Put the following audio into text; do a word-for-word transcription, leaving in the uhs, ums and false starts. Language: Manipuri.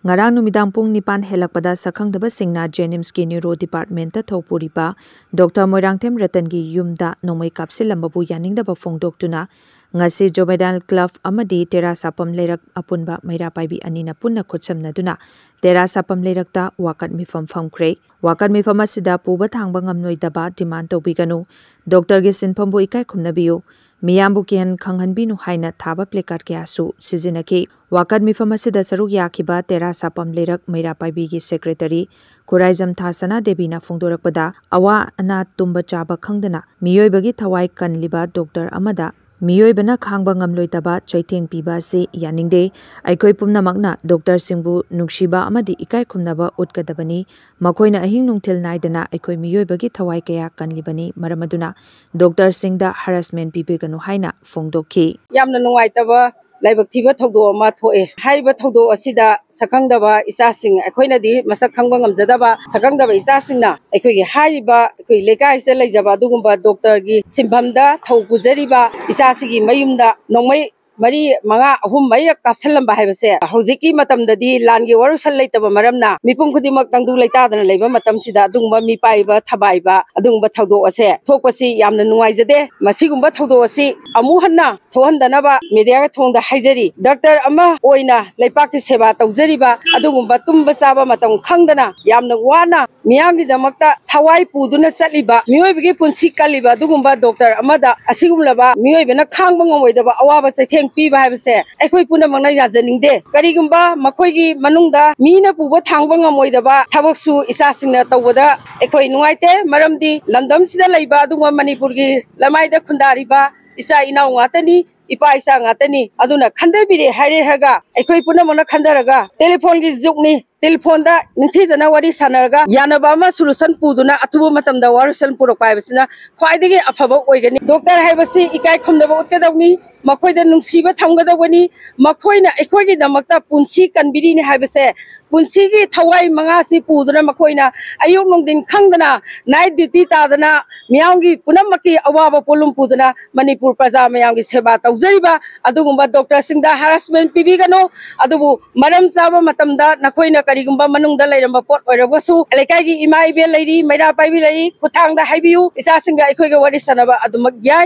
ꯉꯔꯥꯡ ꯅꯨꯃꯤꯗꯥꯡ ꯄꯨꯡ ꯅꯤꯄꯥꯟ ꯍꯦꯜꯂꯛꯄꯗ ꯁꯛꯈꯪꯗꯕꯁꯤꯡꯅ ꯖꯦꯅꯤꯝꯁꯀꯤ ꯅ꯭ꯌꯨꯔꯣ ꯗꯤꯄꯥꯔꯠꯃꯦꯟꯇ ꯊꯧ ꯄꯨꯔꯤꯕ ꯗꯣꯛꯇꯔ ꯃꯣꯏꯔꯥꯡꯊꯦꯝ ꯔꯇꯟꯒꯤ ꯌꯨꯝꯗ ꯅꯣꯡꯃꯩ ꯀꯥꯞꯁꯤꯜꯂꯝꯕꯕꯨ ꯌꯥꯅꯤꯡꯗꯕ ꯐꯣꯡꯗꯣꯛꯇꯨꯅ ꯉꯁꯤ ꯖꯨꯕꯦꯅꯥꯏꯜ ꯀ꯭ꯂꯕ ꯑꯃꯗꯤ ꯇꯦꯔꯥ ꯁꯥꯄꯝ ꯂꯩꯔꯛ ꯑꯄꯨꯟꯕ ꯃꯩꯔꯥ ꯄꯥꯏꯕꯤ ꯑꯅꯤꯅ ꯄꯨꯟꯅ ꯈꯨꯠꯁꯝꯅꯗꯨꯅ ꯇꯦꯔꯥ ꯁꯥꯄꯝ ꯂꯩꯔꯛꯇ ꯋꯥꯀꯠ ꯃꯤꯐꯝ ꯐꯝꯈ꯭ꯔꯦ꯫ ꯋꯥꯀꯠ ꯃꯤꯐꯝ ꯑꯁꯤꯗ ꯄꯨꯕ ꯊꯥꯡꯕ ꯉꯝꯂꯣꯏꯗꯕ ꯗꯤꯃꯥꯟ ꯇꯧꯕꯤꯒꯅꯨ, ꯗꯣꯛꯇꯔꯒꯤ ꯁꯤꯟꯐꯝꯕꯨ ꯏꯀꯥꯏ ꯈꯨꯝꯅꯕꯤꯌꯨ, ꯃꯤꯌꯥꯝꯕꯨ ꯀꯤꯍꯟ ꯈꯪꯍꯟꯕꯤꯅꯨ ꯍꯥꯏꯅ ꯊꯥꯕ ꯄ꯭ꯂꯦꯀꯥꯔꯗ ꯀꯌꯥꯁꯨ ꯁꯤꯖꯤꯟꯅꯈꯤ꯫ ꯋꯥꯀꯠ ꯃꯤꯐꯝ ꯑꯁꯤꯗ ꯁꯔꯨꯛ ꯌꯥꯈꯤꯕ ꯇꯦꯔꯥ ꯁꯥꯄꯝ ꯂꯩꯔꯛ ꯃꯩꯔꯥ ꯄꯥꯏꯕꯤꯒꯤ ꯁꯦꯀ꯭ꯔꯦꯇꯔꯤ ꯈꯨꯔꯥꯏꯖꯝꯊꯥ ꯁꯅꯥꯗꯦꯕꯤꯅ ꯐꯣꯡꯗꯣꯔꯛꯄꯗ, ꯑꯋꯥ ꯑꯅꯥ ꯇꯨꯝꯕ ꯆꯥꯕ ꯈꯪꯗꯅ ꯃꯤꯑꯣꯏꯕꯒꯤ ꯊꯋꯥꯏ ꯀꯟꯂꯤꯕ ꯗꯣꯛꯇꯔ ꯑꯃꯗ ꯃꯤꯑꯣꯏꯕꯅ ꯈꯥꯡꯕ ꯉꯝꯂꯣꯏꯗꯕ ꯆꯩꯊꯦꯡ ꯄꯤꯕ ꯑꯁꯤ ꯌꯥꯅꯤꯡꯗꯦ꯫ ꯑꯩꯈꯣꯏ ꯄꯨꯝꯅꯃꯛꯅ ꯗꯣꯛꯇꯔꯁꯤꯡꯕꯨ ꯅꯨꯡꯁꯤꯕ ꯑꯃꯗꯤ ꯏꯀꯥꯏ ꯈꯨꯝꯅꯕ ꯎꯠꯀꯗꯕꯅꯤ꯫ ꯃꯈꯣꯏꯅ ꯑꯍꯤꯡ ꯅꯨꯡꯊꯤꯜ ꯅꯥꯏꯗꯅ ꯑꯩꯈꯣꯏ ꯃꯤꯑꯣꯏꯕꯒꯤ ꯊꯋꯥꯏ ꯀꯌꯥ ꯀꯟꯂꯤꯕꯅꯤ꯫ ꯃꯔꯝ ꯑꯗꯨꯅ ꯗꯣꯛꯇꯔꯁꯤꯡꯗ ꯍꯔꯥꯁꯃꯦꯟ ꯄꯤꯕꯤꯒꯅꯨ ꯍꯥꯏꯅ ꯐꯣꯡꯗꯣꯛꯈꯤ꯫ ꯌꯥꯝꯅ ꯅꯨꯡꯉꯥꯏꯇꯕ ꯂꯥꯏꯕꯛ ꯊꯤꯕ ꯊꯧꯗꯣꯛ ꯑꯃ ꯊꯣꯛꯑꯦ꯫ ꯍꯥꯏꯔꯤꯕ ꯊꯧꯗꯣꯛ ꯑꯁꯤꯗ ꯁꯛꯈꯪꯗꯕ ꯏꯆꯥꯁꯤꯡ, ꯑꯩꯈꯣꯏꯅꯗꯤ ꯃꯁꯛ ꯈꯪꯕ ꯉꯝꯖꯗꯕ ꯁꯛꯈꯪꯗꯕ ꯏꯆꯥꯁꯤꯡꯅ ꯑꯩꯈꯣꯏꯒꯤ ꯍꯥꯏꯔꯤꯕ ꯑꯩꯈꯣꯏ ꯂꯩꯀꯥꯏꯁꯤꯗ ꯂꯩꯖꯕ ꯑꯗꯨꯒꯨꯝꯕ ꯗꯣꯛꯇꯔꯒꯤ ꯁꯤꯟꯐꯝꯗ ꯊꯧ ꯄꯨꯖꯔꯤꯕ ꯏꯆꯥꯁꯤꯒꯤ ꯃꯌꯨꯝꯗ ꯅꯣꯡꯃꯩ ꯃꯔꯤ, ꯃꯉꯥ, ꯑꯍꯨꯝ ꯃꯔꯤꯔꯛ ꯀꯥꯞꯁꯤꯜꯂꯝꯕ ꯍꯥꯏꯕꯁꯦ ꯍꯧꯖꯤꯛꯀꯤ ꯃꯇꯝꯗꯗꯤ ꯂꯥꯟꯒꯤ ꯋꯥꯔꯧꯁꯜ ꯂꯩꯇꯕ ꯃꯔꯝꯅ ꯃꯤꯄꯨꯝ ꯈꯨꯗꯤꯡꯃꯛ ꯇꯪꯗꯨ ꯂꯩꯇꯥꯗꯅ ꯂꯩꯕ ꯃꯇꯝꯁꯤꯗ ꯑꯗꯨꯒꯨꯝꯕ ꯃꯤꯄꯥꯏꯕ ꯊꯕꯥꯏꯕ ꯑꯗꯨꯒꯨꯝꯕ ꯊꯧꯗꯣꯛ ꯑꯁꯦ ꯊꯣꯛꯄꯁꯤ ꯌꯥꯝꯅ ꯅꯨꯡꯉꯥꯏꯖꯗꯦ꯫ ꯃꯁꯤꯒꯨꯝꯕ ꯊꯧꯗꯣꯛ ꯑꯁꯤ ꯑꯃꯨꯛ ꯍꯟꯅ ꯊꯣꯛꯍꯟꯗꯅꯕ ꯃꯦꯗꯤꯌꯥꯒꯤ ꯊꯣꯡꯗ ꯍꯥꯏꯖꯔꯤ꯫ ꯗꯣꯛꯇꯔ ꯑꯃ ꯑꯣꯏꯅ ꯂꯩꯄꯥꯛꯀꯤ ꯁꯦꯕꯥ ꯇꯧꯖꯔꯤꯕ ꯑꯗꯨꯒꯨꯝꯕ ꯇꯨꯝꯕ ꯆꯥꯕ ꯃꯇꯝ ꯈꯪꯗꯅ ꯌꯥꯝꯅ ꯋꯥꯅ ꯃꯤꯌꯥꯝꯒꯤꯗꯃꯛꯇ ꯊꯋꯥꯏ ꯄꯨꯗꯨꯅ ꯆꯠꯂꯤꯕ, ꯃꯤꯑꯣꯏꯕꯒꯤ ꯄꯨꯟꯁꯤ ꯀꯜꯂꯤꯕ ꯑꯗꯨꯒꯨꯝꯕ ꯗꯣꯛꯇꯔ ꯑꯃꯗ ꯑꯁꯤꯒꯨꯝꯂꯕ ꯃꯤꯑꯣꯏꯕꯅ ꯈꯥꯡꯕ ꯉꯝꯃꯣꯏꯗꯕ ꯑꯋꯥꯕ ꯆꯩꯊꯦꯡ ꯄꯤꯕ ꯍꯥꯏꯕꯁꯦ ꯑꯩꯈꯣꯏ ꯄꯨꯝꯅꯃꯛꯅ ꯌꯥꯖꯅꯤꯡꯗꯦ꯫ ꯀꯔꯤꯒꯨꯝꯕ ꯃꯈꯣꯏꯒꯤ ꯃꯅꯨꯡꯗ ꯃꯤꯅ ꯄꯨꯕ ꯊꯥꯡꯕ ꯉꯝꯃꯣꯏꯗꯕ ꯊꯕꯛꯁꯨ ꯏꯆꯥꯁꯤꯡꯅ ꯇꯧꯕꯗ ꯑꯩꯈꯣꯏ ꯅꯨꯡꯉꯥꯏꯇꯦ꯫ ꯃꯔꯝꯗꯤ ꯂꯝꯗꯝꯁꯤꯗ ꯂꯩꯕ ꯑꯗꯨꯒꯨꯝꯕ ꯃꯅꯤꯄꯨꯔꯒꯤ ꯂꯃꯥꯏꯗ ꯈꯨꯟꯗꯥꯔꯤꯕ ꯏꯆꯥ ꯏꯅꯥꯎ ꯉꯥꯛꯇꯅꯤ, ꯏꯄꯥ ꯏꯆꯥ ꯉꯥꯛꯇꯅꯤ꯫ ꯑꯗꯨꯅ ꯈꯟꯊꯕꯤꯔꯦ ꯍꯥꯏꯔꯦ ꯍꯥꯏꯔꯒ ꯑꯩꯈꯣꯏ ꯄꯨꯝꯅꯃꯛꯅ ꯈꯟꯊꯔꯒ ꯇꯦꯂꯤꯐꯣꯟꯒꯤ ꯖꯨꯒꯅꯤ, ꯇꯦꯂꯤꯐꯣꯟꯗ ꯅꯤꯡꯊꯤꯖꯅ ꯋꯥꯔꯤ ꯁꯥꯟꯅꯔꯒ ꯌꯥꯅꯕ ꯑꯃ ꯁꯣꯂꯨꯁꯟ ꯄꯨꯗꯨꯅ ꯑꯊꯨꯕ ꯃꯇꯝꯗ ꯋꯥꯔꯣꯏꯁꯤꯟ ꯄꯨꯔꯛꯄ ꯍꯥꯏꯕꯁꯤꯅ ꯈ꯭ꯋꯥꯏꯗꯒꯤ ꯑꯐꯕ ꯑꯣꯏꯒꯅꯤ꯫ ꯗꯣꯛꯇꯔ ꯍꯥꯏꯕꯁꯤ ꯏꯀꯥꯏ ꯈꯨꯝꯅꯕ ꯎꯠꯀꯗꯧꯅꯤ꯫ ꯃꯈꯣꯏꯗ ꯅꯨꯡꯁꯤꯕ ꯊꯝꯒꯗꯧꯕꯅꯤ꯫ ꯃꯈꯣꯏꯅ ꯑꯩꯈꯣꯏꯒꯤꯗꯃꯛꯇ ꯄꯨꯟꯁꯤ ꯀꯟꯕꯤꯔꯤꯅꯤ ꯍꯥꯏꯕꯁꯦ, ꯄꯨꯟꯁꯤꯒꯤ ꯊꯋꯥꯏ ꯃꯉꯥꯁꯤ ꯄꯨꯗꯨꯅ ꯃꯈꯣꯏꯅ ꯑꯌꯨꯛ ꯅꯨꯡꯊꯤꯟ ꯈꯪꯗꯅ night duty ꯇꯥꯗꯅ ꯃꯤꯌꯥꯝꯒꯤ ꯄꯨꯝꯅꯃꯛꯀꯤ ꯑꯋꯥꯕ ꯄꯣꯠꯂꯨꯝ ꯄꯨꯗꯨꯅ ꯃꯅꯤꯄꯨꯔ ꯄ꯭ꯔꯖꯥ ꯃꯌꯥꯝꯒꯤ ꯁꯦꯕꯥ ꯇꯧꯖꯔꯤꯕ ꯑꯗꯨꯒꯨꯝꯕ ꯗꯣꯛꯇꯔꯁꯤꯡꯗ harassment ꯄꯤꯕꯤꯒꯅꯨ꯫ ꯑꯗꯨꯕꯨ ꯃꯔꯝ ꯆꯥꯕ ꯃꯇꯝꯗ ꯅꯈꯣꯏꯅ ꯀꯔꯤꯒꯨꯝꯕ ꯃꯅꯨꯡꯗ ꯂꯩꯔꯝꯕ ꯄꯣꯠ ꯑꯣꯏꯔꯒꯁꯨ, ꯂꯩꯀꯥꯏꯒꯤ ꯏꯃꯥ ꯏꯕꯦꯜ ꯂꯩꯔꯤ, ꯃꯩꯔꯥ ꯄꯥꯏꯕꯤ ꯂꯩꯔꯤ, ꯈꯨꯠꯊꯥꯡꯗ ꯍꯥꯏꯕꯤꯌꯨ꯫ ꯏꯆꯥꯁꯤꯡꯒ ꯑꯩꯈꯣꯏꯒ ꯋꯥꯔꯤ ꯁꯥꯟꯅꯕ ꯑꯗꯨꯃꯛ ꯌꯥꯏ꯫